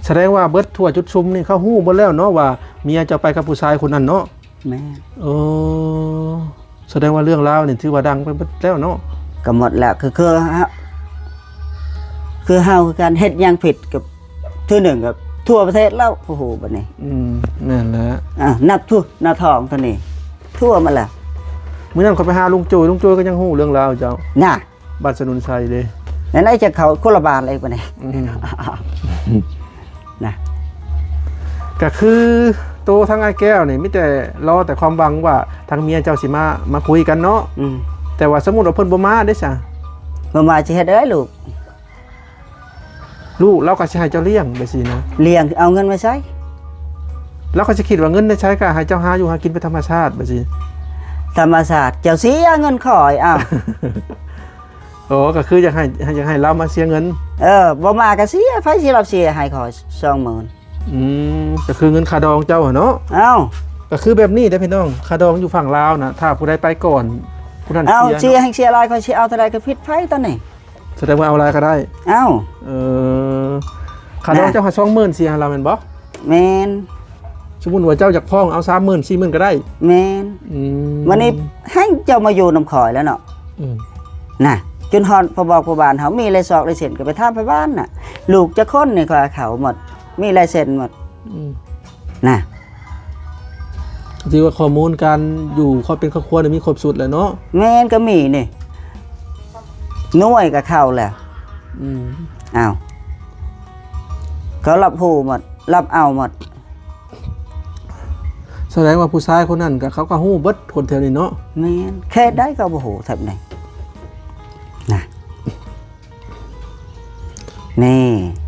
ສະແດງວ່າເບິດທົ່ວຈຸດຊຸມນີ້ເຂົາຮູ້ເບິດແລ້ວເນາະ ວ່າເມຍເຈົ້າໄປກັບຜູ້ຊາຍຄົນນັ້ນເນາະ? ແມ່ນ. ໂອ້ ສະແດງວ່າເລື່ອງລາວນີ້ຖືວ່າດັງໄປເບິດແລ້ວເນາະ? ກໍໝົດແລ້ວ ຄື ຄືເຮົາ ຄືເຮົາຄືກັນ ເຮັດຫຍັງຜິດກໍ ເທື່ອໜຶ່ງກໍທົ່ວປະເທດແລ້ວ ໂອ້ໂຫ ບັດນີ້. ອືມ ແມ່ນແຫຼະ. ອ່າ ນັບທຸ ໜ້າທ້ອງຕົວນີ້ ທົ່ວໝົດແລ້ວ. ມື້ນັ້ນຂ້ອຍໄປຫາລຸງໂຈ້ຍ ລຸງໂຈ້ຍກໍຍັງຮູ້ເລື່ອງລາວເຈົ້າ ນະ ບ້ານສະໜຸນໄຊເດ້. ນັ້ນໄອ້ຈະເຂົ້າຄົນລະບ້ານເລີຍບັດນີ້. ອືມ ນະ ກໍຄືໂຕທາງອ້າຍແກ້ວນີ້ມີແຕ່ລໍແຕ່ຄວາມຫວັງວ່າທາງເມຍເຈົ້າຊິມາ ມາຄຸຍກັນເນາະ. ອືມ ແຕ່ວ່າສົມມຸດວ່າເພິ່ນບໍ່ມາເດ້ຊະ? ບໍ່ມາຊິເຮັດໄດ້ລູກ? ລູກລາວກໍຊິໃຫ້ເຈົ້າລ້ຽງແບບຊີ້ນະ. ລ້ຽງ ເອົາເງິນມາໃສ? ລາວກໍຊິຄິດວ່າເງິນໃນໃສກໍໃຫ້ເຈົ້າຫາຢູ່ຫາກິນໄປທຳມະຊາດແບບຊີ້. ທຳມະຊາດ ເຈົ້າເສຍເງິນຂ້ອຍ ອ້າວ. ອໍ ກໍຄືຢາກໃຫ້ ຢາກໃຫ້ລາວມາເສຍເງິນ. ເອີ ບໍ່ມາກໍເສຍ ໃຜຊິຮັບເສຍໃຫ້ຂ້ອຍສອງໝື່ນ? ອືມ ກໍຄືເງິນຄ່າດອງເຈົ້າຫັ້ນເນາະ. ເອົ້າ ກໍຄືແບບນີ້ເດ້ພີ່ນ້ອງ ຄ່າດອງຢູ່ຝັ່ງລາວນະ ຖ້າຜູ້ໃດໄປກ່ອນ ຜູ້ນັ້ນເສຍເນາະ. ເອົາ ເສຍ ແຮ່ງເສຍຫຼາຍ ຂ້ອຍຊິເອົາເທົ່າໃດກໍຜິດໃຜຕອນນີ້. ສະແດງວ່າເອົາຫຼາຍກໍໄດ້. ເອົ້າ ເອີ ຄ່າດອງເຈົ້າຫາສອງໝື່ນ ເສຍໃຫ້ລາວແມ່ນບໍ່? ແມ່ນ. ສົມມຸດວ່າເຈົ້າຢາກຟ້ອງເອົາສາມໝື່ນ ສີ່ໝື່ນກໍໄດ້. ແມ່ນ. ອືມ ບັດນີ້ໃຫ້ເຈົ້າມາຢູ່ນຳຂ້ອຍແລ້ວເນາະ. ອືມ ນະ ຈົນຮອດພໍ່ບອກພໍ່ບ້ານເຮົາ ມີລາຍຊອກລາຍເຊັນກໍໄປຖາມໄປບ້ານນະ ລູກຈັກຄົນນີ້ ຂ້ອຍເອົາໝົດ ມີລາຍເຊັນໝົດ. ອືມ ນະ ຖືວ່າຂໍ້ມູນການຢູ່ຄວາມເປັນຄອບຄົວນີ້ມີຄົບຊຸດແລ້ວເນາະ. ແມ່ນ ກໍມີນີ້ ໜ່ວຍກໍເຂົ້າແລ້ວ. ອືມ ອ້າວ ເຂົາຮັບຮູ້ໝົດ ຮັບເອົາໝົດ. ສະແດງວ່າຜູ້ຊາຍຄົນນັ້ນກໍ ເຂົາກໍຮູ້ເບິດຄົນແຖວນີ້ເນາະ. ແມ່ນ ເຂດໃດກໍບໍ່ຮູ້ແຖບໃດນະ. ແນ່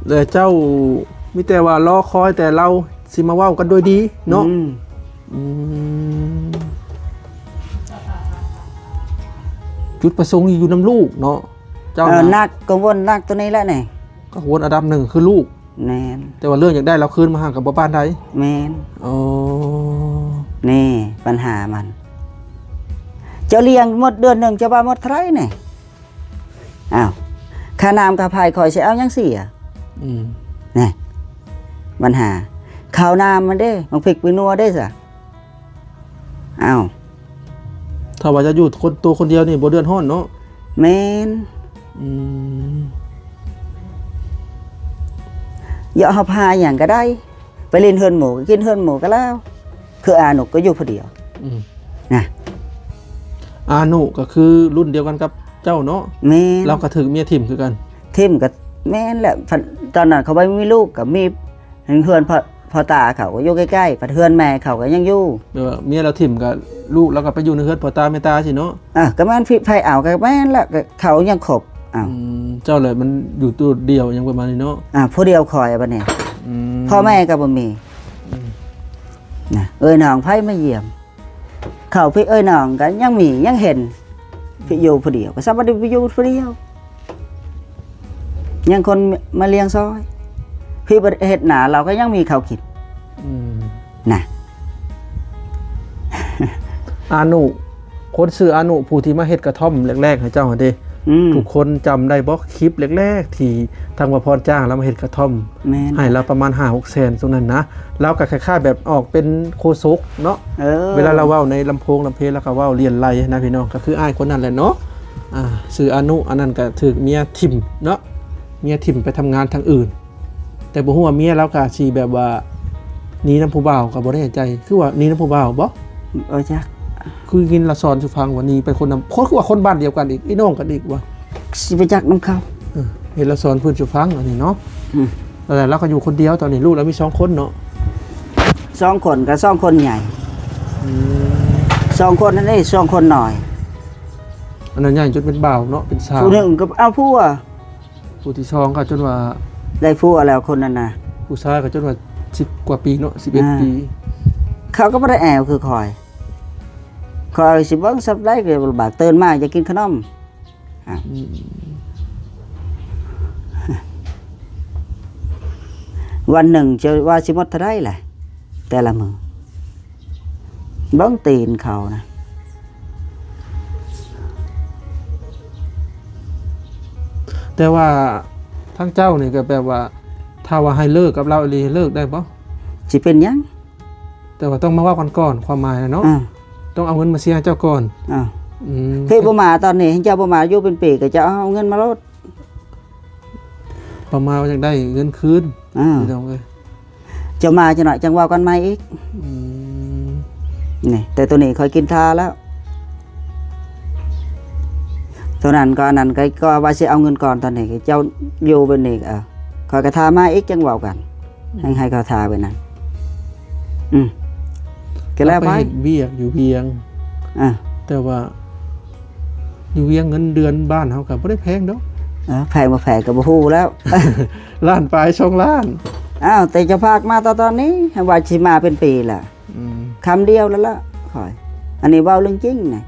ແລະເຈົ້າມີແຕ່ວ່າລໍຄອຍແຕ່ລາວຊິມາເວົ້າກັນໂດຍດີເນາະ. ອືມ ອືມ ຈຸດປະສົງຢູ່ນຳລູກເນາະ ເຈົ້າ ເອີ ນະ ໜັກ ກັງວົນໜັກຕົວນີ້ແຫຼະນີ້. ກັງວົນອັນດັບໜຶ່ງຄືລູກ. ແມ່ນ. ແຕ່ວ່າເລື່ອງຢາກໄດ້ລາວຄືນມາຫາກໍບໍ່ປານໃດ. ແມ່ນ. ອໍ ນີ້ບັນຫາມັນ ເຈົ້າລ້ຽງໝົດເດືອນໜຶ່ງ ເຈົ້າວ່າໝົດເທົ່າໃດນີ້? ອ້າວ ຄ່ານ້ຳຄ່າໄຟຂ້ອຍຊິເອົາຫຍັງເສຍ? ອືມ ນີ້ ບັນຫາ ເຂົ້ານ້ຳມັນເດ້ ໝາກພິກປີນົວເດ້ຊະ. ອ້າວ ຖ້າວ່າຈະຢູ່ຄົນ ໂຕຄົນດຽວນີ້ບໍ່ເດືອດຮ້ອນເນາະ. ແມ່ນ. ອືມ ຢາກເຮົາພາຫຍັງກໍໄດ້ ໄປຫຼິ້ນເຮືອນໝູ່ ກໍກິນເຮືອນໝູ່ກໍແລ້ວ ຄືອານຸກໍຢູ່ຜູ້ດຽວ. ອືມ ນະ ອານຸກໍຄືລຸ້ນດຽວກັນກັບເຈົ້າເນາະ. ແມ່ນ. ລາວກໍຖືກເມຍຖິ້ມຄືກັນ. ຖິ້ມກໍແມ່ນແຫຼະ ຕອນນັ້ນເຂົາບໍ່ມີລູກ ກໍມີເຮືອນພໍ່ ພໍ່ຕາເຂົາກໍຢູ່ໃກ້ໆ ພັດເຮືອນແມ່ເຂົາກໍຍັງຢູ່. ແບບວ່າເມຍລາວຖິ້ມກໍ ລູກລາວກໍໄປຢູ່ໃນເຮືອນພໍ່ຕາແມ່ຕາຊີ້ເນາະ. ເອີ ກໍແມ່ນ ໃຜເອົາກໍແມ່ນແຫຼະ ກໍເຂົາຍັງຄົບ. ອ້າວ ອືມ ເຈົ້າແຫຼະມັນຢູ່ໂດດດ່ຽວຫຍັງປະມານນີ້ເນາະ. ອ່າ ຜູ້ດຽວຂ້ອຍບັດນີ້. ອືມ ພໍ່ແມ່ກໍບໍ່ມີ. ອືມ ນະ ເອີຍນ້ອງໃຜມາຢ້ຽມ ເຂົ້າພີ່ເອີຍນ້ອງກໍຍັງມີ ຍັງເຫັນ. ພີ່ຢູ່ຜູ້ດຽວ ກໍສຳບາຍດີ ໄປຢູ່ຜູ້ດຽວ ຍັງຄົນມາລ້ຽງຊ່ອຍ ພີ່ບໍ່ໄດ້ເຮັດນາ ລາວກໍຍັງມີເຂົ້າກິນ. ອືມ ນະ ອານຸ ຄົນຊື່ອານຸ ຜູ້ທີ່ມາເຮັດກະທ່ອມແລກໆໃຫ້ເຈົ້າຫັ້ນເດ້. ອືມ ທຸກຄົນຈຳໄດ້ບໍ່ ຄລິບແລກໆທີ່ທາງບ່າວພອນຈ້າງລາວມາເຮັດກະທ່ອມ? ແມ່ນ. ໃຫ້ລາວປະມານຫ້າຫົກແສນ ຊ່ວງນັ້ນນະ ລາວກໍຄ້າຍໆແບບອອກເປັນໂຄສົກເນາະ. ເອີ ເວລາລາວເວົ້າໃນລຳໂພງລຳເພງ ລາວກໍເວົ້າລຽນໄລ່ນະພີ່ນ້ອງ ກໍຄືອ້າຍຄົນນັ້ນແຫຼະເນາະ. ອ່າ ຊື່ອານຸ ອັນນັ້ນກໍຖືກເມຍຖິ້ມເນາະ ເມຍຖິ້ມໄປທຳງານທາງອື່ນ ແຕ່ບໍ່ຮູ້ວ່າເມຍລາວກໍຊິແບບວ່າໜີນຳຜູ້ບ່າວ ກໍບໍ່ແນ່ໃຈ ຄືວ່າໜີນຳຜູ້ບ່າວບໍ່? ບໍ່ຈັກ ຄືຍິນລາວສອນສູ່ຟັງວ່າໜີໄປຄົນນຳ ຄົນ ຄືວ່າຄົນບ້ານດຽວກັນອີກ ອ້າຍນ້ອງກັນອີກວ່າ. ຊິໄປຈັກນຳເຂົາ. ເອີ ເຫັນລາວສອນເພິ່ນສູ່ຟັງອັນນີ້ເນາະ. ອືມ ແລ້ວລາວກໍຢູ່ຄົນດຽວຕອນນີ້ ລູກລາວມີສອງຄົນເນາະ. ສອງຄົນກໍສອງຄົນໃຫຍ່. ອືມ ສອງຄົນນັ້ນເດ້ ສອງຄົນນ້ອຍ. ອັນນັ້ນໃຫຍ່ຈົນເປັນບ່າວເນາະ ເປັນສາວ ຜູ້ໜຶ່ງກໍເອົາຜົວ ຜູ້ທີສອງກໍຈົນວ່າໄດ້ຜົວແລ້ວ ຄົນນັ້ນນະ ຜູ້ຊາຍກໍຈົນວ່າສິບກວ່າປີເນາະ ສິບເອັດ ອ່າ ປີ. ເຂົາກໍບໍ່ໄດ້ແອວຄືຂ້ອຍ ຂ້ອຍຊິເບິ່ງສ່ຳໃດກໍລຳບາກ ຕື່ນມາຢາກກິນຂະໜົມ. ອ່າ ອືມ ວັນໜຶ່ງຈະວ່າຊິໝົດເທົ່າໃດລະ ແຕ່ລະມື້ ເບິ່ງຕີນເຂົານະ. ແຕ່ວ່າທາງເຈົ້ານີ້ກໍແບບວ່າ ຖ້າວ່າໃຫ້ເລີກກັບລາວອີ່ຫຼີ ເລີກໄດ້ບໍ່? ຊິເປັນຫຍັງ? ແຕ່ວ່າຕ້ອງມາເວົ້າກັນກ່ອນ ຄວາມໝາຍນະເນາະ. ອ່າ ຕ້ອງເອົາເງິນມາເສຍໃຫ້ເຈົ້າກ່ອນ. ອ່າ ອືມ ເພະບໍ່ມາຕອນນີ້ ເຈົ້າບໍ່ມາຢູ່ເປັນປີ ກໍຈະເອົາເງິນມາໂລດ. ປະມານວ່າຢາກໄດ້ເງິນຄືນ. ອ່າ ພີ່ນ້ອງເອີຍ ເຈົ້າມາຈັກໜ້ອຍ ຈັ່ງເວົ້າກັນໃໝ່ອີກ. ອືມ ນີ້ ແຕ່ໂຕນີ້ຂ້ອຍກິນທ່າແລ້ວ. ໂຕນັ້ນກໍອັນນັ້ນ ກໍ ກໍວ່າຊິເອົາເງິນກ່ອນ. ຕອນນີ້ເຈົ້າຢູ່ແບບນີ້ ເອີ ຂ້ອຍກໍທ່າມາອີກ ຈັ່ງເວົ້າກັນ. ອືມ ໃຫ້ ໃຫ້ເຂົາທ່າໄວ້ນັ້ນ. ອືມ ກໍແລ້ວໄປ. ເຮົາໄປເຮັດວຽກຢູ່ວຽງ. ອ່າ ແຕ່ວ່າຢູ່ວຽງເງິນເດືອນບ້ານເຮົາກໍບໍ່ໄດ້ແພງດອກ. ເອີ ແພງບໍ່ແພງກໍບໍ່ຮູ້ແລ້ວ. ລ້ານປາຍ ສອງລ້ານ. ອ້າວ ແຕ່ເຈົ້າພາກມາແຕ່ຕອນນີ້ ວ່າຊິມາເປັນປີລະ. ອືມ ຄຳດຽວແລ້ວລະຂ້ອຍ. ອັນນີ້ເວົ້າເລື່ອງຈິງນະ.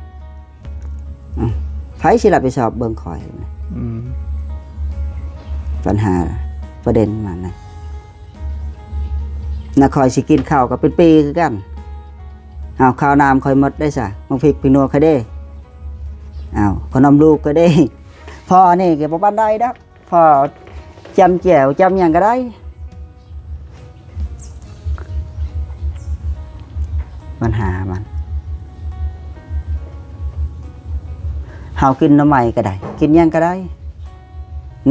ອືມ ໃຜຊິຮັບຜິດຊອບເບິ່ງຂ້ອຍນະ? ອືມ ບັນຫາປະເດັນມັນນະ. ນະ ຂ້ອຍຊິກິນເຂົ້າກໍເປັນປີຄືກັນ. ເອົາ ເຂົ້ານ້ຳຂ້ອຍໝົດໄດ້ຊະ. ບັກພິກພິກນົວຂ້ອຍເດ້. ເອົາ ຂະໜົມລູກຂ້ອຍເດ້. ພໍ່ນີ້ກໍບໍ່ປານໃດດອກ. ພໍຈ້ຳແຈ່ວຈ້ຳຫຍັງກໍໄດ້. ບັນຫາມັນ ເຮົາກິນໜໍ່ໄມ້ກໍໄດ້ ກິນຫຍັງກໍໄດ້.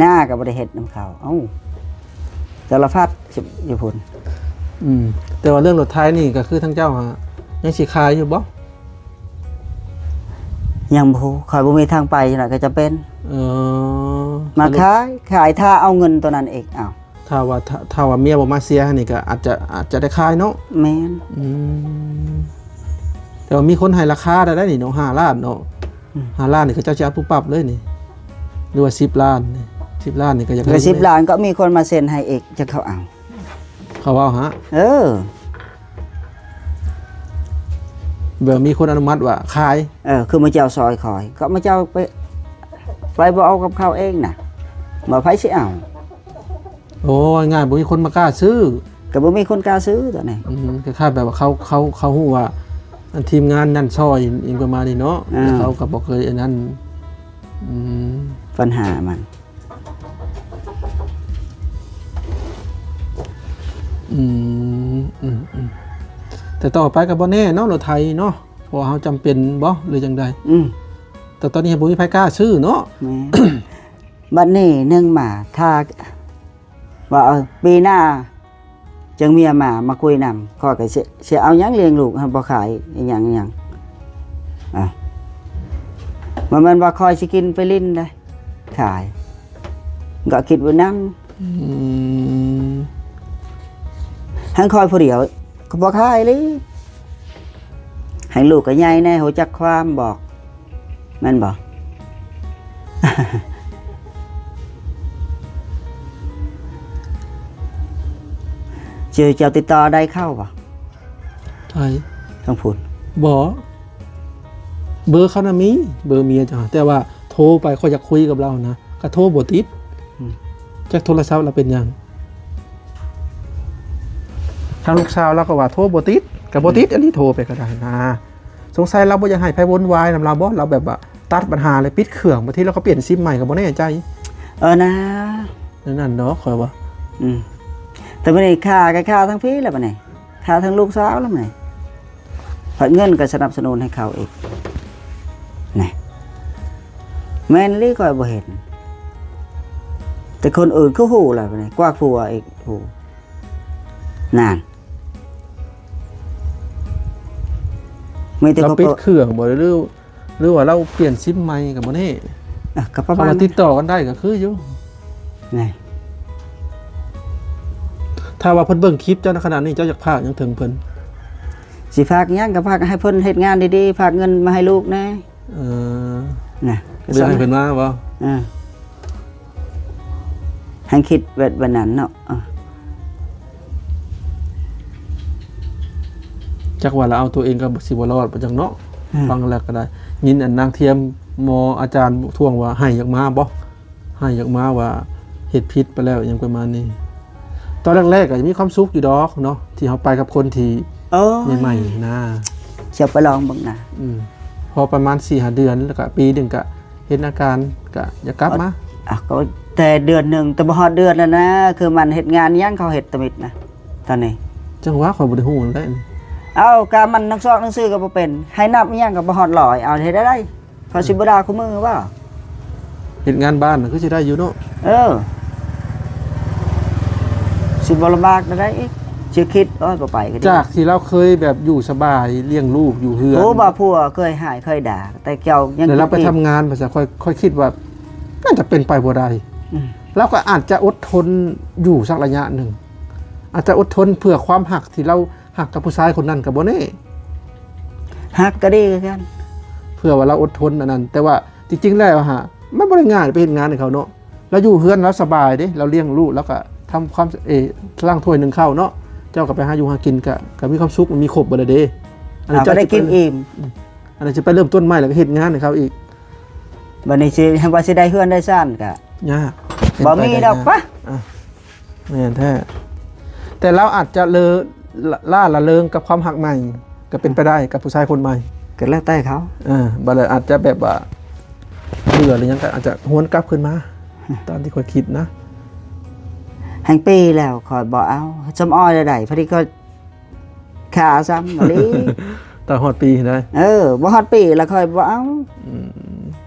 ນາກໍບໍ່ໄດ້ເຮັດນຳເຂົາ. ເອົ້າ ສາລະພັດຢູ່ພຸ້ນ. ອືມ ແຕ່ວ່າເລື່ອງລົດໄຖນີ້ກໍຄືທາງເຈົ້າຫາຍັງຊິຂາຍຢູ່ບໍ່? ຍັງບໍ່ຮູ້ ຂ້ອຍບໍ່ມີທາງໄປນະ ກໍຈຳເປັນ. ເອີ ມາຂາຍ ຂາຍຖ້າເອົາເງິນໂຕນັ້ນອີກ. ອ້າວ ຖ້າວ່າ ຖ້າ ຖ້າວ່າເມຍບໍ່ມາເສຍໃຫ້ນີ້ ກໍອາດຈະ ອາດຈະໄດ້ຂາຍເນາະ. ແມ່ນ. ອືມ ແຕ່ວ່າມີຄົນໃຫ້ລາຄາໄດ້ນີ້ເນາະ ຫ້າລ້ານເນາະ. ອືມ ຫ້າລ້ານນີ້ ເຂົາເຈົ້າຊິເອົາປຸບປັບເລີຍນີ້ ຫຼືວ່າສິບລ້ານນີ້? ສິບລ້ານນີ້ ກໍຢາກ ກໍສິບລ້ານ ກໍມີຄົນມາເຊັນໃຫ້ອີກ ຈັກເຂົາເອົາ. ເຂົາເວົ້າຫາ? ເອີ ແບບມີຄົນອະນຸມັດວ່າຂາຍ. ເອີ ຄືໝູ່ເຈົ້າຊ່ອຍຂ້ອຍ ກໍໝູ່ເຈົ້າໄປ ໄປບໍ່ເອົາກັບເຂົາເອງນະ ບໍ່ໃຜຊິເອົາ. ໂອ້ ງ່າຍໆ ບໍ່ມີຄົນມາກ້າຊື້. ກໍບໍ່ມີຄົນກ້າຊື້ຕອນນີ້. ອືມ ຄ້າຍໆ ແບບວ່າເຂົາ ເຂົາ ເຂົາຮູ້ວ່າ ອັນທີມງານນັ້ນຊ່ອຍ ອີ່ຫຍັງປະມານນີ້ເນາະ. ອ່າ ເຂົາກໍບໍ່ເຄີຍອັນນັ້ນ. ອືມ ບັນຫາມັນ. ອືມ ອືມ ອືມ ແຕ່ຕໍ່ໄປກໍບໍ່ແນ່ເນາະ ລົດໄຖເນາະ ເພາະວ່າເຮົາຈຳເປັນບໍ່ ຫຼືຈັ່ງໃດ? ອືມ ແຕ່ຕອນນີ້ບໍ່ມີໃຜກ້າຊື້ເນາະ. ແມ່ນ. ບັດນີ້ໜຶ່ງມາ ຖ້າວ່າ ເອີ ປີໜ້າຈັ່ງເມຍມາ ມາຄຸຍນຳ ຂ້ອຍກໍຊິ ຊິເອົາຫຍັງລ້ຽງລູກ ບໍ່ຂາຍອີ່ຫຍັງ ອີ່ຫຍັງ. ອ່າ ບໍ່ແມ່ນວ່າຂ້ອຍຊິກິນໄປຫຼິ້ນເດ້ ຂາຍ ກໍຄິດໄວ້ນຳ. ອືມ ທັງຂ້ອຍຜູ້ດຽວກໍບໍ່ຂາຍເລີຍ. ໃຫ້ລູກກໍໃຫຍ່ແດ່ ຮູ້ຈັກຄວາມບອກ ແມ່ນບໍ່? ເຈົ້າ ເຈົ້າຕິດຕໍ່ໄດ້ເຂົາບໍ່? ໃຜ? ທາງພຸ້ນ. ບໍ່. ເບີເຂົານະມີ ເບີເມຍເຈົ້າ ແຕ່ວ່າໂທໄປ ຂ້ອຍຢາກຄຸຍກັບລາວນະ ກໍໂທບໍ່ຕິດ. ອືມ ຈັກໂທລະສັບລາວເປັນຫຍັງ? ທາງລູກສາວລາວກໍວ່າໂທບໍ່ຕິດ ກໍບໍ່ຕິດ. ອືມ ອັນນີ້ໂທໄປກໍໄດ້ນະ. ສົງໄສລາວບໍ່ຢາກໃຫ້ໃຜວຸ່ນວາຍນຳລາວບໍ? ລາວແບບວ່າຕັດບັນຫາແລ້ວປິດເຄື່ອງ ບາງທີລາວກໍປ່ຽນຊິມໃໝ່ກໍບໍ່ແນ່ໃຈ. ເອີນະ ແນວນັ້ນດອກຂ້ອຍວ່າ. ອືມ ແຕ່ບັດນີ້ຂ້າກໍຂ້າທັງພີແລ້ວບັດນີ້ ຂ້າທັງລູກສາວແລ້ວບັດນີ້. ພັດເງິນກໍສະໜັບສະໜູນໃຫ້ເຂົາອີກນະ. ແມ່ນອີ່ຫຼີ ຂ້ອຍບໍ່ເຫັນ ແຕ່ຄົນອື່ນຄືຮູ້ແລ້ວບັດນີ້ ກວ່າຜົວອີກ ຜູ້ ນັ້ນ ມີແຕ່ ລາວປິດເຄື່ອງບໍ່ ຫຼື ຫຼືວ່າລາວປ່ຽນຊິມໃໝ່ກໍບໍ່ແນ່. ອ່ະ ກໍປະມານ ຖ້າວ່າຕິດຕໍ່ກັນໄດ້ກໍຄືຢູ່. ນີ້ ຖ້າວ່າເພິ່ນເບິ່ງຄລິບເຈົ້າໃນຂະນະນີ້ ເຈົ້າຢາກຝາກຫຍັງເຖິງເພິ່ນ? ຊິຝາກຫຍັງ ກໍຝາກໃຫ້ເພິ່ນເຮັດງານດີໆ ຝາກເງິນມາໃຫ້ລູກແດ່. ເອີ ນະ ບໍ່ຢາກໃຫ້ເພິ່ນມາບໍ? ເອີ ໃຫ້ຄິດແບບ ແບບນັ້ນເນາະ. ເອີ ຈັກວ່າລະເອົາຕົວເອງກໍຊິບໍ່ລອດບໍ່ຈັກເນາະ. ອືມ ຟັງແລ້ວກໍໄດ້ ຍິນອັນນາງທຽມ ໝໍ ອາຈານທວງວ່າໃຫ້ຢາກມາບໍ່? ໃຫ້ຢາກມາວ່າເຮັດຜິດໄປແລ້ວ ຫຍັງປະມານນີ້. ຕອນແລກໆກໍຈະມີຄວາມສຸກຢູ່ດອກເນາະ ທີ່ເຮົາໄປກັບຄົນທີ່ ເອີຍ ໃໝ່ໆນະ. ຊິໄປລອງເບິ່ງນະ. ອືມ ພໍປະມານສີ່ຫ້າເດືອນ ແລ້ວກະປີໜຶ່ງກະເຫັນອາການ ກະຢາກກັບມາ. ອາ ກໍແຕ່ເດືອນໜຶ່ງ ແຕ່ບໍ່ຮອດເດືອນແລ້ວນະ ຄືມັນເຮັດງານຫຍັງ ເຂົາເຮັດຕະມິດນະ ຕອນນີ້. ຈັ່ງຫວະ ຂ້ອຍບໍ່ໄດ້ຮູ້ນຳໃດ. ເອົ້າ ກະມັນນັກຊອກໜັງສືກໍບໍ່ເປັນ ໃຫ້ນັບອີ່ຫຍັງກໍບໍ່ຮອດຮ້ອຍ ເອົາເຮັດໄດ້ໃດ. ເຂົາຊິບໍ່ດ່າຄູ່ມື້ບໍ່? ເຮັດງານບ້ານນະ ຄືຊິໄດ້ຢູ່ເນາະ. ເອີ ຊິບໍ່ລຳບາກແນວໃດອີກ? ຊິຄິດ ໂອ້ຍ ບໍ່ໄປກໍດີ. ຈາກທີ່ລາວເຄີຍແບບຢູ່ສະບາຍ ລ້ຽງລູກຢູ່ເຮືອນ ໂອ້ ບໍ່ ຜົວເຄີຍຮ້າຍເຄີຍດ່າ ແຕ່ເຈົ້າຍັງ ແລ້ວລາວໄປທຳງານ ພາສາຂ້ອຍ ຂ້ອຍຄິດວ່າ ໜ້າຈະເປັນໄປບໍ່ໄດ້. ອືມ ລາວກໍອາດຈະອົດທົນຢູ່ສັກໄລຍະໜຶ່ງ ອາດຈະອົດທົນເພື່ອຄວາມຮັກທີ່ລາວຮັກກັບຜູ້ຊາຍຄົນນັ້ນກໍບໍ່ແນ່. ຮັກກໍດີຄືກັນ ເພື່ອວ່າລາວອົດທົນອັນນັ້ນ ແຕ່ວ່າ ຈິງໆແລ້ວຫະ ມັນບໍ່ໄດ້ງ່າຍໄປເຮັດງານໃຫ້ເຂົາເນາະ. ລາວຢູ່ເຮືອນລາວສະບາຍເດ້ ລາວລ້ຽງລູກ ລາວກໍທຳຄວາມ ເອ ລ້າງຖ້ວຍໜຶ້ງເຂົ້າເນາະ ເຈົ້າກໍໄປຫາຢູ່ຫາກິນ ກໍ ກໍມີຄວາມສຸກ ມັນມີຄົບເບິດແລ້ວເດ້. ອັນນີ້ເຈົ້າໄດ້ກິນອີ່ມ ອືມ ອັນນີ້ຊິໄປເລີ່ມຕົ້ນໃໝ່ ແລ້ວກໍເຮັດງານໃຫ້ເຂົາອີກ. ບັດນີ້ຊິ ວ່າຊິໄດ້ເຮືອນໄດ້ຊານກໍຍາກ ບໍ່ມີດອກປະ. ອ່າ ແມ່ນແທ້ ແຕ່ລາວອາດຈະເລີ ລ້າລະເລີງກັບຄວາມຮັກໃໝ່ ກໍເປັນໄປໄດ້ກັບຜູ້ຊາຍຄົນໃໝ່ ກໍແລ້ວແຕ່ເຂົາ. ເອີ ບັດລະອາດຈະແບບວ່າເບື່ອ ຫຼືຫຍັງ ກໍອາດຈະຫວນກັບຄືນມາ ຕາມທີ່ຂ້ອຍຄິດນະ. ແຮ່ງປີແລ້ວຂ້ອຍບໍ່ເອົາ ສຳອອຍໄດ້ ພໍດີຂ້ອຍ ຂາຊ້ຳອີ່ຫຼີ. ຕາຮອດປີໄດ້ ເອີ ບໍ່ຮອດປີລະຂ້ອຍບໍ່ເອົາ. ອືມ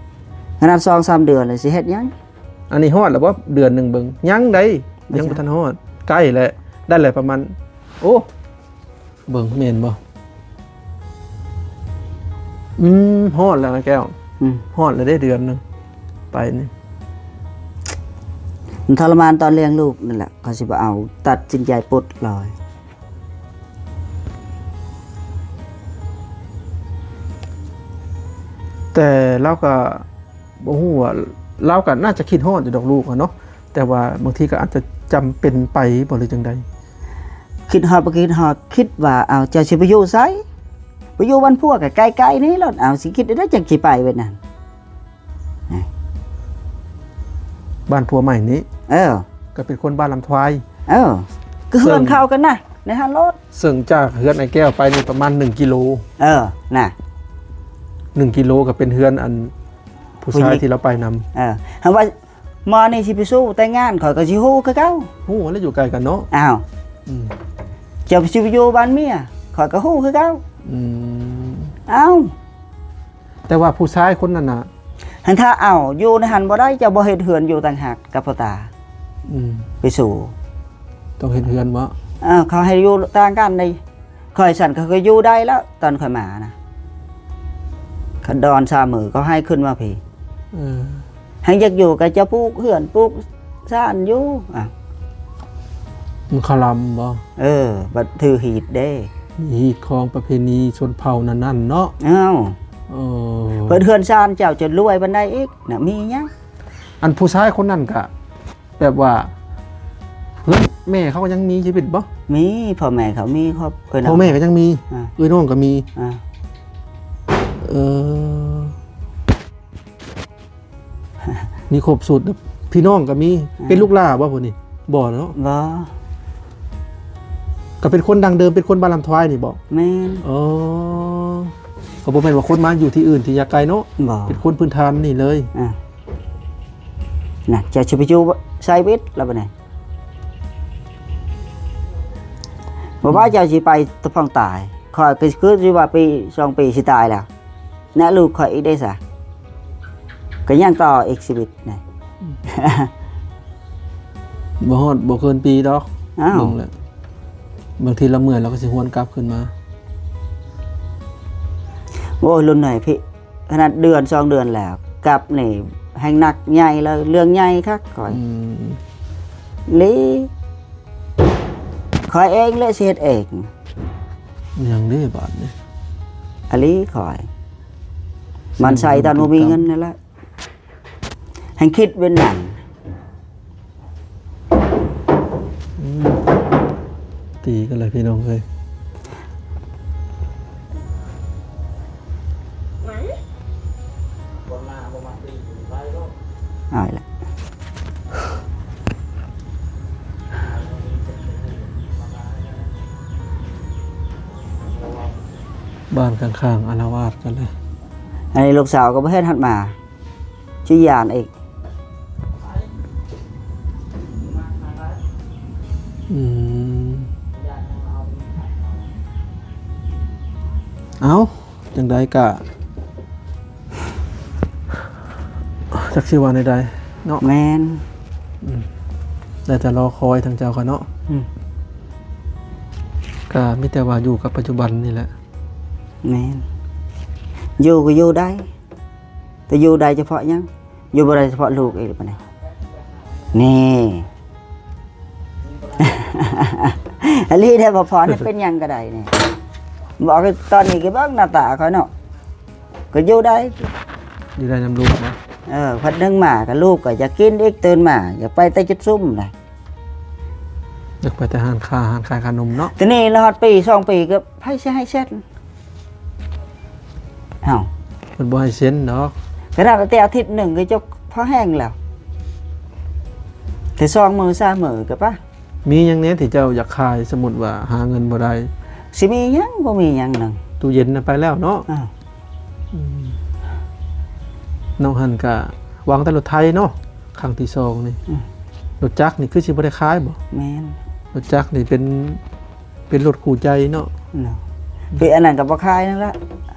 ຂະໜາດສອງສາມເດືອນລະຊິເຮັດຫຍັງ? ອັນນີ້ຮອດແລ້ວບໍ່ ເດືອນໜຶ່ງເບິ່ງ? ຍັງໃດ໋ ຍັງບໍ່ທັນຮອດ ໃກ້ແລ້ວ ໄດ້ແລ້ວປະມານ ໂອ້ ເບິ່ງແມ່ນບໍ່? ອືມ ຮອດແລ້ວນະແກ້ວ. ອືມ ຮອດແລ້ວເດ້ ເດືອນໜຶ່ງໄປນີ້. ມັນທໍລະມານຕອນລ້ຽງລູກນັ້ນແຫຼະ ຂ້ອຍຊິບໍ່ເອົາ ຕັດສິນໃຈປົດລອຍ. ແຕ່ລາວກໍບໍ່ຮູ້ວ່າ ລາວກໍໜ້າຈະຄິດຮອດຢູ່ດອກລູກຫັ້ນເນາະ ແຕ່ວ່າບາງທີກໍອາດຈະຈຳເປັນໄປບໍ່ ຫຼືຈັ່ງໃດ? ຄິດຮອດບໍ່ຄິດຮອດ ຄິດວ່າ ເອົາ ເຈົ້າຊິໄປຢູ່ໃສ? ໄປຢູ່ບ້ານຜົວກໍໃກ້ໆນີ້ໂລດ ເອົາ ຊິຄິດໄດ້ຈັ່ງຊິໄປແບບນັ້ນ. ບ້ານຜົວໃໝ່ນີ້ ເອີ ກໍເປັນຄົນບ້ານລຳທວາຍ. ເອີ ກໍເຮືອນເຂົາກັນນະ ໃນຫັ້ນໂລດ. ເຊິ່ງຈາກເຮືອນອ້າຍແກ້ວໄປນີ້ປະມານໜຶ່ງກິໂລ. ເອີ ນະ ໜຶ່ງກິໂລກໍເປັນເຮືອນອັນຜູ້ຊາຍທີ່ລາວໄປນຳ. ເອີ ຫາກວ່າໝໍນີ້ຊິໄປສູ່ແຕ່ງງານ ຂ້ອຍກໍຊິຮູ້ຄືເກົ່າ. ຮູ້ແລ້ວ ຢູ່ໃກ້ກັນເນາະ. ອ້າວ ອືມ ເຈົ້າຊິໄປຢູ່ບ້ານເມຍ ຂ້ອຍກໍຮູ້ຄືເກົ່າ. ອືມ ອ້າວ ແຕ່ວ່າຜູ້ຊາຍຄົນນັ້ນນະ ຫັ້ນ ຖ້າເອົາຢູ່ໃນຫັ້ນບໍ່ໄດ້ ເຈົ້າບໍ່ເຮັດເຮືອນຢູ່ຕ່າງຫາກກັບພໍ່ຕາ. ອືມ ໄປສູ່ ຕ້ອງເຮັດເຮືອນບໍ? ເອີ ເຂົາໃຫ້ຢູ່ຕ່າງກັນເດ້. ຂ້ອຍຊັ້ນ ຂ້ອຍກໍຢູ່ໄດ້ແລ້ວ ຕອນຂ້ອຍມານະ ຄັນດອນສາມມື້ ເຂົາໃຫ້ຂຶ້ນມາພີ້. ເອີ ແຮ່ງຢາກຢູ່ກັບເຈົ້າ ປູກເຮືອນປູກຊານຢູ່. ອ່ະ ມັນຄະລຳບໍ? ເອີ ບັດຖືຮີດເດ້ ຮີດຄອງປະເພນີຊົນເຜົ່ານັ້ນໆເນາະ. ອ້າວ ເອີ ເພິ່ນເຮືອນຊານເຈົ້າຈະລວຍປານໃດອີກນະ ມີຫຍັງ? ອັນຜູ້ຊາຍຄົນນັ້ນກະແບບວ່າ ເຮືອນແມ່ເຂົາກໍຍັງມີຊີວິດບໍ່? ມີ ພໍ່ແມ່ເຂົາມີ ຄອບ ເອີຍ ພໍ່ແມ່ກໍຍັງມີ. ອ່າ ເອີຍ ນ້ອງກໍມີ. ອ່າ ເອີ ມີຄົບຊຸດ ພີ່ນ້ອງກໍມີ. ອ່າ ເປັນລູກຫຼ້າບໍ່ຜູ້ນີ້? ບໍ່ເນາະ. ບໍ່ ກໍເປັນຄົນດັ້ງເດີມ ເປັນຄົນບ້ານລຳທວາຍນີ້ບໍ່? ແມ່ນ. ອໍ ກໍບໍ່ແມ່ນວ່າຄົນມາຢູ່ທີ່ອື່ນທີ່ຍາກໄກເນາະ. ບໍ່ ເປັນຄົນພື້ນຖານນີ້ເລີຍ. ອ່າ ນະ ເຈົ້າຊິໄປຢູ່ໃສເບິດລະບັດນີ້? ບໍ່ວ່າເຈົ້າຊິໄປຕະພອງຕາຍ ຂ້ອຍກໍຄືຊິວ່າປີສອງປີຊິຕາຍແລ້ວ ແນະ ລູກຂ້ອຍອີກເດ້ຊະ ກໍຍັງຕໍ່ອີກຊີວິດນະ. ບໍ່ຮອດ ບໍ່ເກີນປີດອກ. ອ້າວ ເບິ່ງແລ້ວ ບາງທີລາວເມື່ອຍ ລາວກໍຊິຫວນກັບຄືນມາ. ໂອ້ຍ ລຸນໜ້ອຍພີ້ ຂະໜາດເດືອນສອງເດືອນແລ້ວ ກັບນີ້ແຮ່ງໜັກໃຫຍ່ເລີຍ ເລື່ອງໃຫຍ່ຄັກຂ້ອຍ. ອືມ ລີ ຂ້ອຍເອງແຫຼະຊິເຮັດເອງ. ຍັງເດ້ບາດນີ້ ອາລີຂ້ອຍ ມັນໃສ່ຕອນບໍ່ມີເງິນນັ້ນແຫຼະ ແຮ່ງຄິດເປັນຫຍັງ. ອືມ ຕີກັນເລີຍພີ່ນ້ອງເອີຍ. ເອົາອີກແລ້ວ ບ້ານຂ້າງໆອາລະວາດກັນເລີຍ. ອັນນີ້ລູກສາວກໍບໍ່ເຮັດ ຫັດມາຊິຢ້ານອີກ. ອືມ ເອົ້າ ຈັ່ງໃດກະ ຈັກຊິວ່າແນວໃດເນາະ. ແມ່ນ. ອືມ ໄດ້ແຕ່ລໍຄອຍທາງເຈົ້າຂ້ອຍເນາະ. ອືມ ກະມີແຕ່ວ່າຢູ່ກັບປັດຈຸບັນນີ້ແຫຼະ. ແມ່ນ. ຢູ່ກໍຢູ່ໄດ້ ແຕ່ຢູ່ໄດ້ສະເພາະຫຍັງ? ຢູ່ບໍ່ໄດ້ສະເພາະລູກອີກປານໃດ. ນີ້ ອີ່ຫຼີເດ້ ບໍ່ພໍໃຫ້ເປັນຫຍັງກໍໄດ້ນີ້. ບອກຕອນນີ້ກໍເບິ່ງໜ້າຕາຂ້ອຍເນາະ ກໍຢູ່ໄດ້ ຢູ່ໄດ້ນຳລູກເນາະ. ເອີ ພັດໜຶ່ງມາກໍລູກກໍຢາກກິນອີກ ຕື່ນມາຢາກໄປແຕ່ຈຸດຊຸມນະ ຢາກໄປແຕ່ຮ້ານຄ້າ ຮ້ານຂາຍຂະໜົມເນາະ. ທີນີ້ລະຮອດປີສອງປີກໍໃຜຊິໃຫ້ເຊັນ? ເອົ້າ ເພິ່ນບໍ່ໃຫ້ເຊັນດອກ. ຂະໜາດແຕ່ອາທິດໜຶ່ງກໍຈົກພໍແຮງແລ້ວ ແຕ່ສອງມື້ສາມມື້ກໍປະ. ມີຫຍັງແດ່ທີ່ເຈົ້າຢາກຂາຍ? ສົມມຸດວ່າຫາເງິນບໍ່ໄດ້ ຊິມີຫຍັງ? ບໍ່ມີຫຍັງນະ. ຕູ້ເຢັນນະໄປແລ້ວເນາະ. ອືມ ນ້ອງຫັ້ນກະວາງແຕ່ລົດໄຖເນາະ ຄັ້ງທີສອງນີ້. ອືມ ລົດຈັກນີ້ຄືຊິບໍ່ໄດ້ຂາຍບໍ່? ແມ່ນ. ລົດຈັກນີ້ເປັນ ເປັນລົດຄູ່ໃຈເນາະ. ເນາະ ເປັນອັນນັ້ນກໍບໍ່ຂາຍນັ້ນລະ.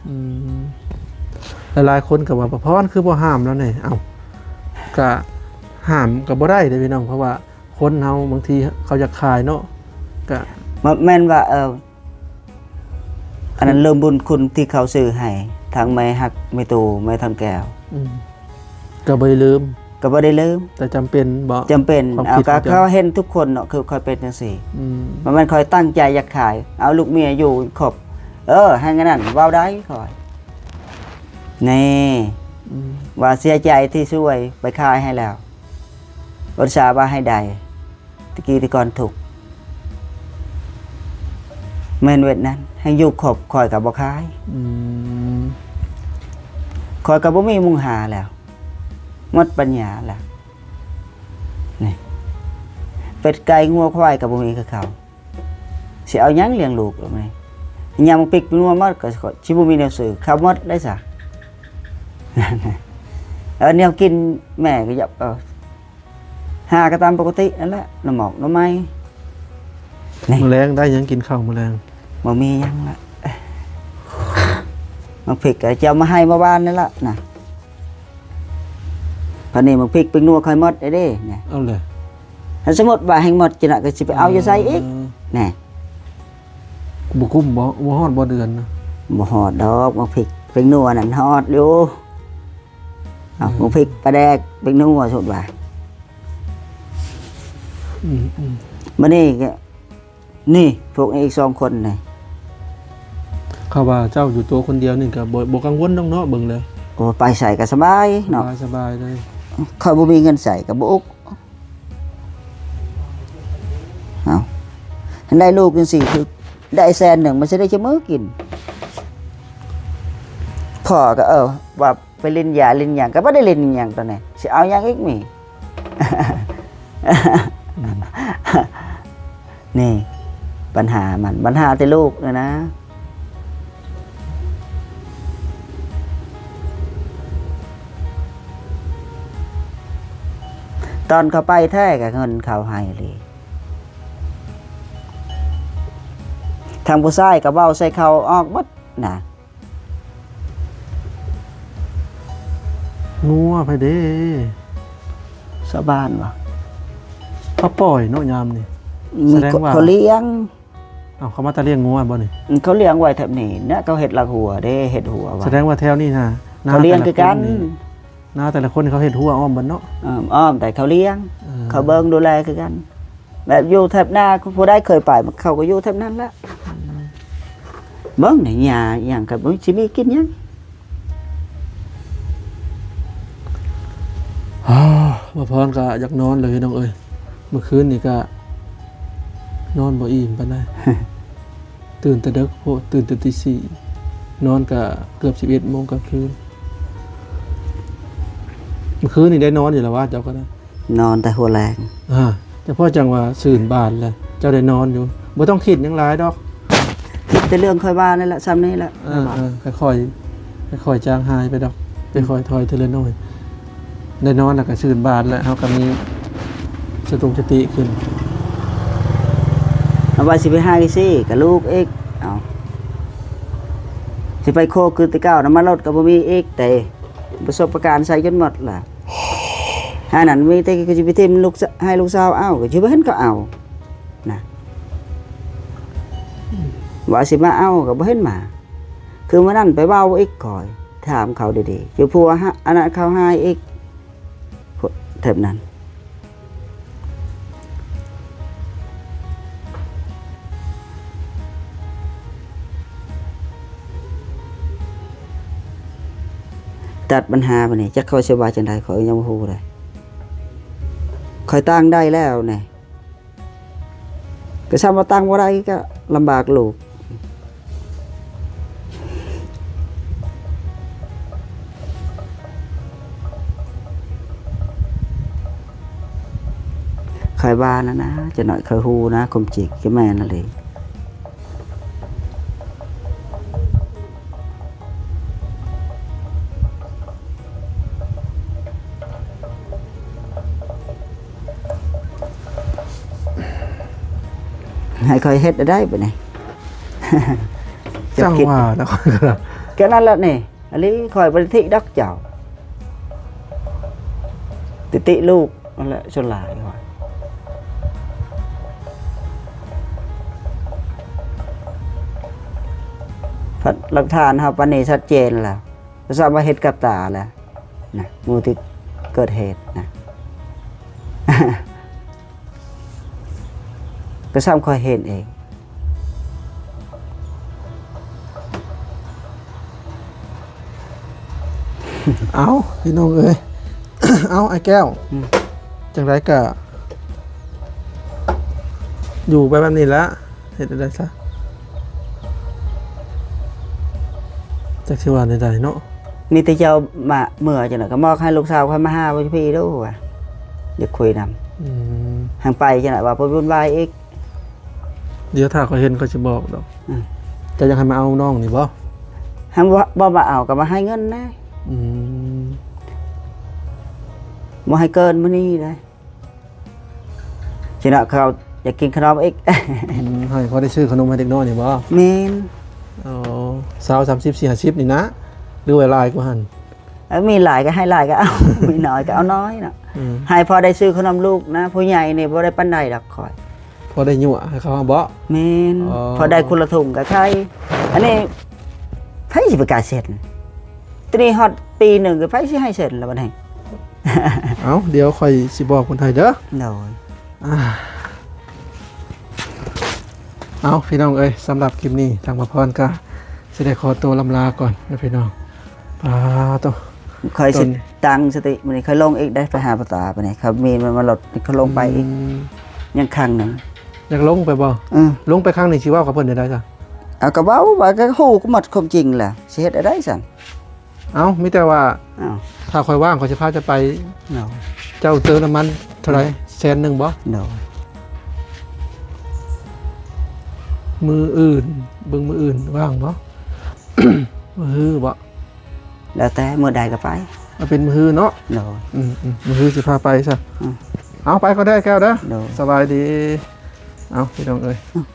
ອືມ ຫຼາຍໆຄົນກໍວ່າ ປະພອນຄືບໍ່ຫ້າມແລ້ວແດ່? ເອົ້າ ກະຫ້າມກໍບໍ່ໄດ້ເດ້ພີ່ນ້ອງ ເພາະວ່າຄົນເຮົາບາງທີເຂົາຢາກຂາຍເນາະ ກະ ແມ່ນວ່າ ເອີ ອັນນັ້ນເລີ່ມບຸນຄຸນທີ່ເຂົາຊື້ໃຫ້ ທັງແມ່ຮັກ ແມ່ຕູ້ ແມ່ທອນແກ້ວ. ອືມ ກໍບໍ່ໄດ້ລືມ ກໍບໍ່ໄດ້ລືມ ແຕ່ຈຳເປັນບໍ? ຈຳເປັນ. ເອົາ ກໍເຂົາເຫັນທຸກຄົນເນາະ ຄືຂ້ອຍເປັນຈັ່ງຊີ້. ອືມ ບໍ່ແມ່ນຂ້ອຍຕັ້ງໃຈຢາກຂາຍ ເອົາລູກເມຍຢູ່ຄົບ ເອີ ໃຫ້ອັນນັ້ນເວົ້າໄດ້ຂ້ອຍ ນີ້. ອືມ ວ່າເສຍໃຈທີ່ຊ່ວຍໄປຂາຍໃຫ້ແລ້ວ ອຸດສາວ່າໃຫ້ໄດ້ ແຕ່ກີ້ແຕ່ກ່ອນທຸກ ແມ່ນເວດນັ້ນ ໃຫ້ຢູ່ຄົບ ຂ້ອຍກໍບໍ່ຂາຍ. ອືມ ຂ້ອຍກໍບໍ່ມີມຸງຫາແລ້ວ ໝົດປັນຍາແລ້ວ. ນີ້ ເປັດໄກ່ງົວຄວາຍກໍບໍ່ມີຄືເຂົາ ຊິເອົາຫຍັງລ້ຽງລູກລະນີ້? ຍາມໝາກພິກເປັນງົວໝົດ ກໍຊິບໍ່ມີແນວຊື້ ເຂົ້າໝົດໄດ້ຊະ. ເອີ ແນວກິນແມ່ກໍຢາກ ເອີ ຫາກໍຕາມປົກກະຕິນັ້ນແຫຼະ ໜໍ່ໝອກໜໍ່ໄມ້. ນີ້ ມື້ແລງໄດ້ຫຍັງກິນເຂົ້າມື້ແລງ? ບໍ່ມີຫຍັງລະ ໝາກພິກກໍເຈົ້າມາໃຫ້ເມື່ອວານນີ້ລະນະ ບາດນີ້ໝາກພິກເປັນງົວຂ້ອຍໝົດເດ້ນີ້. ເອົາແຫຼະ ຖ້າສົມມຸດວ່າແຮ່ງໝົດຈັ່ງນັ້ນ ກໍຊິໄປເອົາຢູ່ໃສອີກ? ເອີ ແນ່ ບໍ່ກຸ້ມບໍ່? ບໍ່ຮອດບໍ່ເດືອນນະ? ບໍ່ຮອດດອກ ໝາກພິກເປັນນົວນັ້ນຮອດຢູ່. ເອົາ ອືມ ໝາກພິກປາແດກເປັນນົວສົມມຸດວ່າ. ອືມໆ ບາດນີ້ກໍ ນີ້ ພວກນີ້ອີກສອງຄົນນີ້ ເຂົາວ່າເຈົ້າຢູ່ໂຕຄົນດຽວນີ້ກໍບໍ່ ບໍ່ກັງວົນດອກເນາະ ເບິ່ງແລ້ວ. ໂອ້ ໄປໃສກໍສະບາຍເນາະ ສະບາຍ ສະບາຍເລີຍ. ຂ້ອຍບໍ່ມີເງິນໃຊ້ກໍບໍ່ອຸກ. ເອົ້າ ຄັນໄດ້ລູກຈັ່ງຊີ້ ຄືໄດ້ແສນໜຶ່ງ ມັນຊິໄດ້ຈັກມື້ກິນ? ພໍ່ກໍ ເອີ ວ່າໄປຫຼິ້ນຢາຫຼິ້ນຫຍັງ ກໍບໍ່ໄດ້ຫຼິ້ນຫຍັງຕອນນີ້ ຊິເອົາຫຍັງອີກມີ? ອືມ ນີ້ ບັນຫາມັນ ບັນຫາແຕ່ລູກນີ້ນະ. ຕອນເຂົາໄປແທ້ກໍເງິນເຂົາໃຫ້ເລີຍ ທາງຜູ້ຊາຍກໍເວົ້າໃສ່ເຂົາອອກໝົດນະ. ງົວໃຜເດ້? ຊາວບ້ານຫວາ? ເຂົາປ່ອຍເນາະຍາມນີ້. ສະແດງວ່າ ເຂົາລ້ຽງ. ເອົາ ເຂົາມາແຕ່ລ້ຽງງົວບໍ່ນີ້? ເຂົາລ້ຽງໄວ້ແຖບນີ້ນະ ເຂົາເຮັດຫຼັກຮົ້ວເດ້ ເຮັດຮົ້ວໄວ້. ສະແດງວ່າແຖວນີ້ນະ ເຂົາລ້ຽງຄືກັນ. ນາແຕ່ລະຄົນ ເຂົາເຮັດຮົ້ວອ້ອມເບິດເນາະ. ເອີ ອ້ອມ ແຕ່ເຂົາລ້ຽງ. ເອີ ເຂົາເບິ່ງດູແລຄືກັນ. ແບບຢູ່ແຖບນາ ຜູ້ໃດເຄີຍໄປ ເຂົາກໍຢູ່ແຖບນັ້ນແຫຼະ. ອືມ ເບິ່ງໃນຫຍ້າຫຍັງກໍບໍ່ຊິມີກິນຫຍັງ. ອາ ບ່າວພອນກໍຢາກນອນເລີຍພີ່ນ້ອງເອີຍ. ເມື່ອຄືນນີ້ກໍນອນບໍ່ອີ່ມປານໃດ. ຕື່ນແຕ່ເດິກໂພດ ຕື່ນແຕ່ຕີສີ່ ນອນກໍເກືອບສິບເອັດໂມງກາງຄືນ. ເມື່ອຄືນນີ້ໄດ້ນອນຢູ່ແລ້ວຫວາ ເຈົ້າກໍໄດ້? ນອນແຕ່ຫົວແລງ. ອາ ຈະພໍຈັ່ງວ່າຊື່ນບານແຫຼະ ເຈົ້າໄດ້ນອນຢູ່ ບໍ່ຕ້ອງຄິດຫຍັງຫຼາຍດອກ. ຄິດແຕ່ເລື່ອງຂ້ອຍວ່ານັ້ນແຫຼະ ຊ່ຳນີ້ແຫຼະ. ເອີ ເອີ ຄ່ອຍໆ ຄ່ອຍໆ ຈາງຫາຍໄປດອກ ອືມ ຄ່ອຍໆ ຖອຍເທື່ອລະໜ້ອຍ. ໄດ້ນອນແລ້ວກໍຊື່ນບານແລ້ວ ເຮົາກໍມີສະຕົງສະຕິຂຶ້ນ. ເອົາວ່າຊິໄປຫາອີ່ຊີ້ກະລູກອີກ ເອົາ ຊິໄປໂຄຄືແຕ່ເກົ່ານະ ມາລົດກະບໍ່ມີອີກເຕ ປະສົບປະການໃສ່ຈົນໝົດລະ ອັນນັ້ນມີແຕ່ກະຊິໄປຖິ້ມລູກ ໃຫ້ລູກສາວເອົາ ກະຊິບໍ່ເຫັນເຂົາເອົານະ ວ່າຊິມາເອົາກະບໍ່ເຫັນມາ ຄືມື້ນັ້ນໄປເວົ້າອີກ ຂ້ອຍຖາມເຂົາດີໆ ຢູ່ຜົວ ອັນນັ້ນເຂົາຫາຍອີກ ແຖບນັ້ນ ຕັດບັນຫາບາດນີ້ ຈັກຂ້ອຍຊິວ່າຈັ່ງໃດ ຂ້ອຍຍັງບໍ່ຮູ້ເລີຍ ຂ້ອຍຕັ້ງໄດ້ແລ້ວນີ້ ກະຊ້ຳວ່າຕັ້ງບໍ່ໄດ້ກະລຳບາກລູກ ຂ້ອຍວ່ານະນະ ຈັກໜ້ອຍຂ້ອຍຮູ້ນະ ຄວາມຈິງກະແມ່ນຫັ້ນເດ. ໃຫ້ຂ້ອຍເຮັດໄດ້ບາດນີ້ ເຈົ້າຄິດ ຈັ່ງວ່າແລ້ວ ກະນັ້ນລະນີ້ ອີ່ຫຼີ ຂ້ອຍບໍ່ໄດ້ຕິດອກເຈົ້າ ຕິຕິລູກຫັ້ນແຫຼະສ່ວນຫຼາຍ ພັດຫຼັກຖານເຮົາປານນີ້ຊັດເຈນແລ້ວ ກະຊ້ຳວ່າເຫັນກັບຕາແລ້ວນະ ໝູ່ທີ່ເກີດເຫດນະ ກະຊ້ຳຂ້ອຍເຫັນເອງ. ເອົ້າ ພີ່ນ້ອງເອີຍ ເອົ້າ ອ້າຍແກ້ວ ອືມ ຈັ່ງໃດກະຢູ່ໄປແບບນີ້ແຫຼະ ເຮັດແນວໃດຊະ ຈັກຊິວ່າແນວໃດເນາະ ມີແຕ່ເຈົ້າມາເມືອຈັ່ງໃດກະມອບໃຫ້ລູກສາວຂ້ອຍມາຫາຢູ່ພີ້ເດີ ວ່າຢາກຄຸຍນຳ ອືມ ຫາກໄປຈັ່ງໃດວ່າໄປວຸ່ນວາຍອີກ. ດຽວຖ້າຂ້ອຍເຫັນຂ້ອຍຊິບອກດອກ ອືມ ເຈົ້າຢາກໃຫ້ມາເອົານ້ອງນີ້ບໍ່? ຫາກບໍ່ ບໍ່ມາເອົາກະມາໃຫ້ເງິນແດ່ ອືມ ບໍ່ໃຫ້ເກີນມື້ນີ້ເດ້ ຊິເນາະ ເຂົາຢາກກິນຂະໜົມອີກ ອືມ ໃຫ້ພໍໄດ້ຊື້ຂະໜົມໃຫ້ເດັກນ້ອຍນີ້ບໍ່? ແມ່ນ ອໍ ຊາວ ສາມສິບ ສີ່ ຫ້າສິບນີ້ນະ ຫຼືວ່າຫຼາຍກວ່າຫັ້ນ? ເອີ ມີຫຼາຍກະໃຫ້ຫຼາຍກະເອົາ ມີໜ້ອຍກະເອົາໜ້ອຍເນາະ ອືມ ໃຫ້ພໍໄດ້ຊື້ຂະໜົມລູກນະ ຜູ້ໃຫຍ່ນີ້ບໍ່ໄດ້ປານໃດດອກຂ້ອຍ ພໍໄດ້ຍົວະໃຫ້ເຂົາເອົາບໍ່? ແມ່ນ ອໍ ພໍໄດ້ຄົນລະຖົງກະໄຄ ອັນນີ້ໃຜຊິໄປກ້າເຊັນ ໂຕນີ້ຮອດປີໜຶ່ງກະໃຜຊິໃຫ້ເຊັນລະບາດນີ້ ເອົ້າ ດຽວຂ້ອຍຊິບອກຄົນໄທເດີ ໂດຍ ອ່າ ເອົ້າ ພີ່ນ້ອງເອີຍ ສຳລັບຄລິບນີ້ທາງບ່າວພອນກະຊິໄດ້ຂໍໂຕລ່ຳລາກ່ອນນະພີ່ນ້ອງ ປາໂຕ ຂ້ອຍຊິຕັ້ງສະຕິ ມື້ນີ້ຂ້ອຍລົງອີກໄດ໋ ໄປຫາປາຕາບາດນີ້ ເຂົາມີມາລົດ ຂ້ອຍລົງໄປອີກ ອືມ ຍັງຄັ້ງໜຶ່ງ ຢາກລົງໄປບໍ່? ເອີ ລົງໄປຄັ້ງນີ້ຊິເວົ້າກັບເພິ່ນແນວໃດຊະ? ເອົາ ກະເວົ້າວ່າກະຮູ້ໝົດຄວາມຈິງແຫຼະ ຊິເຮັດແນວໃດຊັ້ນ? ເອົ້າ ມີແຕ່ວ່າ ເອົ້າ ຖ້າຂ້ອຍວ່າງ ຂ້ອຍຊິພາເຈົ້າໄປ ເນາະ ເຈົ້າເຕີມນ້ຳມັນເທົ່າໃດ? ແສນໜຶ່ງບໍ່? ໂດຍ ມື້ອື່ນ ເບິ່ງມື້ອື່ນວ່າງບໍ່? ມື້ຮືບໍ່? ແລ້ວແຕ່ ມື້ໃດກະໄປ ເອົາເປັນມື້ຮືເນາະ ໂດຍ ອືມໆ ມື້ຮືຊິພາໄປຊະ ອືມ ເອົາ ໄປກ່ອນເດີແກ້ວເດີ ໂດຍ ສະບາຍດີ ເອົາ ພີ່ນ້ອງເອີຍ ອືມ